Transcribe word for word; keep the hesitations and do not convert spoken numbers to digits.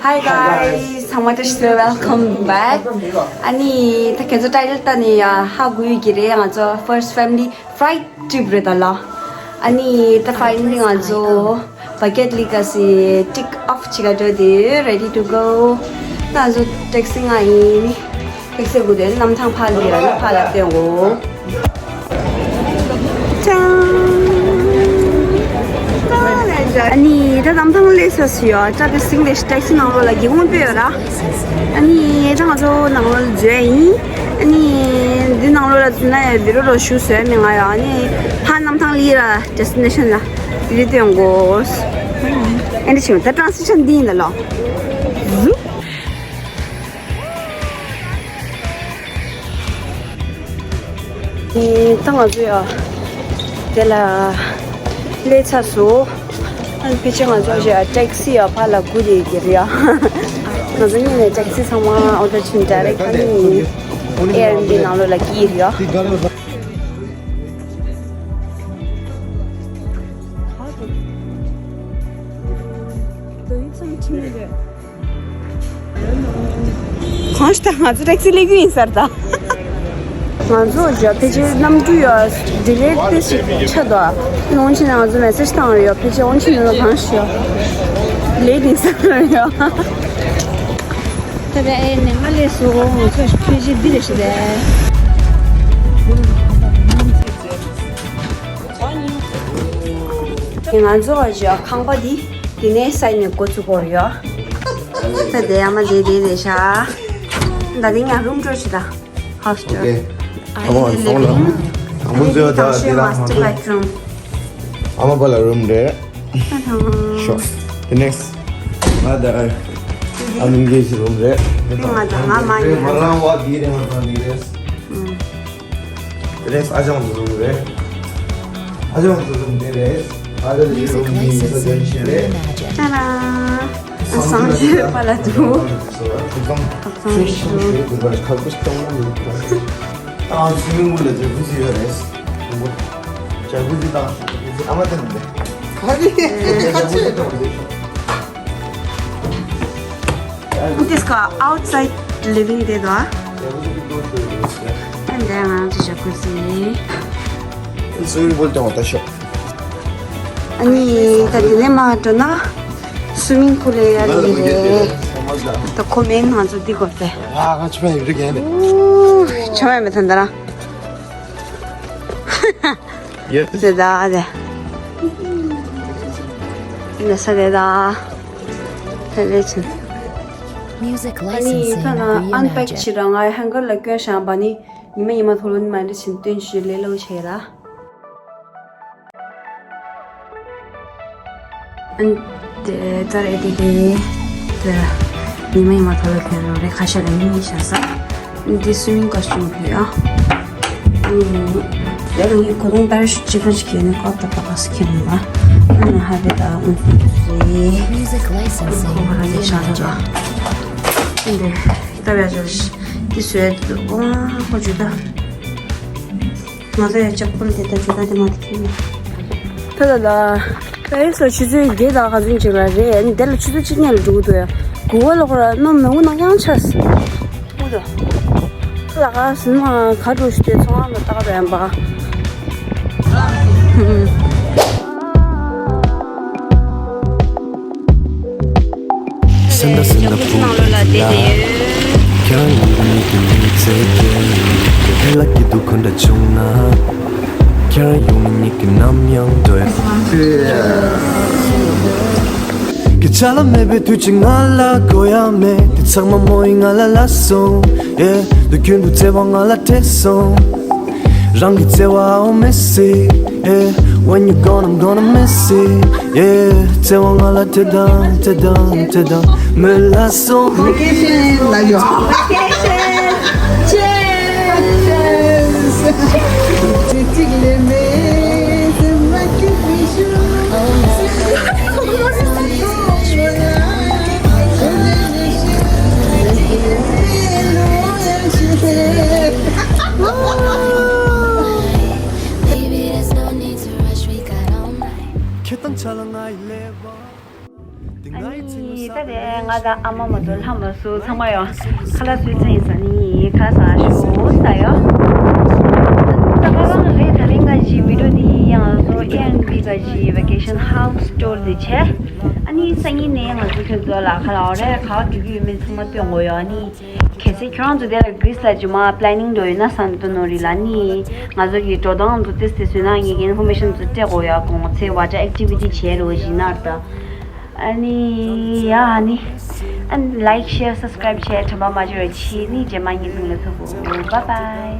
Hi guys, ཚང་མ་བཀྲ་ཤིས་བདེ་ལེགས། Welcome back. ཨ་ནི་ད་ཁྱེད་ཚོ་ཊའི་ཊལ་ལྟ་ནས་ཡ་ཧ་གོ་ཡོད་ཀྱི་རེད། ང་ཚོ་first family flight trip རེད་ད་ལ། ཨ་ནི་ད་finally ང་ཚོ་བྷ་ཀེཊ་ལི་ག་སི་tick off བྱེད་ག་འགྲོ་དེ་ready to go. ད་ང་ཚོ་ཊེག་སི་ང་ཡིན། ཊེག་སི་སྒུག་དེ་གནམ་ཐང་ཕར་ལ་ཡོད་ར། ཕར་ལ་སྟོན་གོ། ཅང་། ཨ་ནི་ད་གནམ་ཐང་སླེབས་ས་སུ་ཡོད་ཅག་དེ་སིང་ལེ་ཊེག་སི་ནང་ལོགས་ལ་སྒེའུ་ཁུང་ཕུད་ཡོད་ར། ཨ་ནི་ད་ང་ཚོ་ནང་ལོགས་ལ་འཛུལ་ཡིན། ཨ་ནི་འདི་ནང་ལོགས་ལ་འཛུལ་ན་ཡང་བི་ཌི་ཡོ་རོ་ཞུ་བཟོས་མེད་ང་ཡ། ཨ་ནི་ཕར་གནམ་ཐང་སླེབས་ར་ཌེ་སི་ཊི་ནེ་ཤན་ལ་བི་ཌི་ཡོ་སྟོན་གོ། ཨེ་འདྲ་བྱུང་ད་ཊྲན་སི་ཤན་འདི་ཡིན་ད་ལོ། ཟུ། ཨེ་ད་ང་ཚོ་ཡ་དེ་ལ་སླེབས་ཚར་སོང་། ཨ་ནི་ཕལ་ཆེར་ང་ཚོ་ཞིག་ཊེག་སི་ཡ་ཕར་ལ་སྒུག་བསྡད་ཀྱི་རེད་ཡ། ང་ཚོ་གཉིས་ནས་ཊེག་སི་ཚང་མ་ཨོ་ཌར་བྱས་ནས་ཌའི་རེག་ཊི་ཨ་ནི་ཨེར་བི་ནང་ལོགས་ལ་སྐྱེལ་རེད་ཡ། གང་ཞིག་ད་ང་ཚོ་ཊེག་སི་སླེབས་ཀྱི་ཡིན་ས་རེད་ད། ང་ཚོ་ཇ་ཕལ་ཆེར་གནམ་གྲུ་ཡ་ཌི་ལེ་ཏོག་ཙམ་ཆགས་འདུག་ཨ་ནི་འོང་ཕྱིན་ང་ཚོ་མེ་སེ་ཇི་བཏང་རེད་ཡ། ཕལ་ཆེར་འོང་ཕྱིན་ང་ཚོ་གང་ཞིག་ཡ་ལེ་ཊི་ཡིན་ས་རེད་ཡ། ད་རེད་ཨེ་ནས་མ་སླེབས་སོང་། ང་ཚོ་ཕལ་ཆེར་འདི་རེད་ཤག་རེད། ང་ཚོ་ཁང་པ་འདི་དེ་ནས་སའི་ནས་འགོ་ཚུགས་ཀྱི་ཡོད། ད་དེ་ཡ་མ་དེ་དེ་རེད་ཤག་ད་དེ་ང་རུམ་འགྲོ་ཞིག་ད་ཧོ་སི་ཊེལ། ཨོ་ཁེ། ཨ་མ་ཚོ་ད་དེ་རང་ང་ཚོ་ཨ་མ་པ་ལ་རུམ་རེད། ཤོག་དེ་ནེག་སི་ང་ད་ཨ་མིན་གྱི་རུམ་རེད། ང་ད་ང་མ་ཡིན། ང་རང་བ་དེ་རེད། ང་རང་དེ་རེད། དེ་ནས་ཨ་ཅང་དུ་རུམ་རེད། ཨ་ཅང་དུ་རུམ་དེ་རེད། ཨ་ཅང་དུ་རུམ་དེ་ས་ཅན་ཤེས་རེད། ཏ་ར། སང་ཞོགས་པ་ལ་འདུག་ཁ་སང་ཁ་སང་ཞོགས་པ་ཁ་ཁུ་སྟོང་མ་མི་ཁ། ཏང་སུ་མི་མུ་ལ་ཇ་ཀུ་ཟི་ཡོད་རེད། ཇ་ཀུ་ཟི་ཏང་ཇ་ཀུ་ཟི་ཨ་མ་ཏང་རེད། ཁ་རི་ཁ་ཆེ་ཏང་རེད། This car outside living དེ་དོ། ཨ་འདི་ང་ཚོ་ཇ་ཀུ་ཟི། སུ་མིང་པུལ་དང་བ་ད་ཤོག་ཨ་ནི་ད་དེ་ནས་མར་འགྲོ་ན་སུ་མིང་པུལ་ལ་ཡར་ཡིན་རེད། ད་ཁོ་མིང་ང་ཚོ་འདི་གོ་སྟེ། ཨ་ཁ་ཆུ་མ་ཡིན་རིག་ཡིན་རེད། ཆུ་མ་ཡིན་མི་ཐན་ད་ར། ཡེ། དེ་ད་དེ། ན་ས་དེ་ད། དེ་ལས་ཆེན། Music ཨ་ནི་ད་ལ་ཨན་པེག་བྱེད་ར་ང་ཧན་གར་ལ་སྐྱོན་བཞག་པ་ནི་ཉི་མ་ཉི་མ་ཐོག་ལོ་ནི་མ་འདྲ་ཆེན་སྟོན་ཞུ་ལས་ལོ་ཆེ་ར། ཨན་དེ་ད་རེད་དེ་དེ་དེ་ཉི་མ་ཉི་མ་ཐོག་ལོ་ཁྱེར་རོ་རེ་ཁ་ཤ་ལ་ཉི་མ་ཤ་ས། འདི་སུ་མིང་ཀོ་སི་ཊུམ་ཕུད་ཨ། ཨུམ། ཡ་རང་གི་གོ་རུང་པར་ཤུ་ཅི་ཀོན་ཅི་ཁྱེར་ནས་ཀོ་ཏ་པ་ཀ་སི་ཁྱེར་ནས་ཨ། ཨ་ནི་ཧ་བེ་ད་ཨུམ་རེད། Music licensing ཁོ་ཧ་རང་གི་ཤ་ཐག་ཅོ། འདི་ད་བེ་ཅོ་ཤི་འདི་སུ་ཡ་འདི་འདུག་ཨོ་ཁོ་ཇུ་ད། ང་ཚོ་ཡ་ཅག་པོ་དེ་ད་ཇུ་ད་དེ་མ་དེ་ཁྱེར་ནས། ད་ད་ད། པེ་རི་སི་ལ་ཆུ་ཚོད་བརྒྱད་དང་ག་ཚོད་ཅིག་ལ་རེད། ཨ་ནི་དེ་ལ་ཆུ་ཚོད་གཅིག་ཉལ་ལ་འགྲོ་གི་འདུག་ཡ། གུ་ག་ལ་ཁོ་ར་ནོ་མེ་འུ་ནང་ཡང་ཆགས། འུ་དོ། ལ་ག་སིན་མ་ག་འགྲོ་ཞུ་དེ་ཚོང་ཁང་ལ་ལྟ་ག་རེད་པ། སེམས་ད་སེམས་ད་ཕུག་ལ། ཁྱེད་རང་ཡོང་གི་མི་གི་མི་ཚེ་སྐྱེལ། ཁྱེད་ལ་སྐྱིད་སྡུག་ག་འདྲ་བྱུང་ན། ཁྱེད་རང་ཡོང་མི་ཉིད་ཀྱི་ནམ་ཡང་འགྲོ་ཡ། སྐད་ཆ་ལ་མེད་པའི་དུས་ཀྱི་ང་ལ་གོ་ཡ་མེད། དེ་ཚང་མ་མོ་ཡིས་ང་ལ་ལབ་སོང་། Yeah དུས་རྒྱུན་དུ་བརྩེ་བ་ང་ལ་སྤྲད་སོང་། རང་གི་བརྩེ་བ་I'll miss it. Yeah when you gone I'm gonna miss it. Yeah བརྩེ་བ་ང་ལ་སྤྲད་དང་སྤྲད་དང་སྤྲད་དང་མོས་ལབ་སོང་། Vacation ལ་ཡོད། Vacation. Cheers. Baby, there's no need to rush, we got all night. ཁྱེད་དང་ཆ་ལ་ང་ཡི་ལེ་བ། ཨ་ནི་ད་དེ་ང་ ཨ་ག་ཨ་མ་མ་གཏོགས་ལྷ་མ་སུ་ཚང་མ་ཡོད། ཁ་ལག་སུའི་ཚན་ཡིན་ས་ནི་ཁ་ལག་ཟ་ཞུ་ས་ཡོད། ད་ཁ་ལག་རེད། ད་རིང་ག་ཞིག་བི་ཌིའོ་འདི་ཡང་སོ་ཨེ་ཨེན་བི་ག་ཞིག་vacation house tour འདི་བྱས། ཨ་ནི་སང་ཉིན་ནས་ང་ཚོ་ཁྱོད་ཚོ་ལ་ཁ་ལག་རེད་ག་བ་འགྲོ་གི་ཡོད་མེད་ཚང་མ་སྟོན་དགོས་ཡོད། ཨ་ནི་གལ་སྲིད་ཁྱོད་རང་ཚོ་དེ་ལ་གྷི་རིས་ལ་ཇི་མ་པི་ལེ་ནིང་འགྲོ་ཡོད་ན་བསམ་དུ་ནོར་རི་ལ་ནི་ང་ཚོ་གི་འགྲོ་སྟངས་ཚོ་ཏེ་སྟེ་སུས་ན་ངེད་ཀྱི་ཨིན་ཕོར་མེ་ཤན་ཚོ་སྤྲད་དགོས་ཡོད། གོང་ཚེ་བ་ཅག་ཨེག་ཊི་བི་ཊི་བྱས་རོགས་བཞིན་ན་ད། ཨ་ནི་ཡ་ཨ་ནི་ཨ་ནི་like share subscribe བྱས་དྲན་པ་མ་བརྗེད་རོགས་བྱེད། ནི་རྗེས་མ་ཉིན་གསུམ་ལ་ཐུག་གོ bye bye.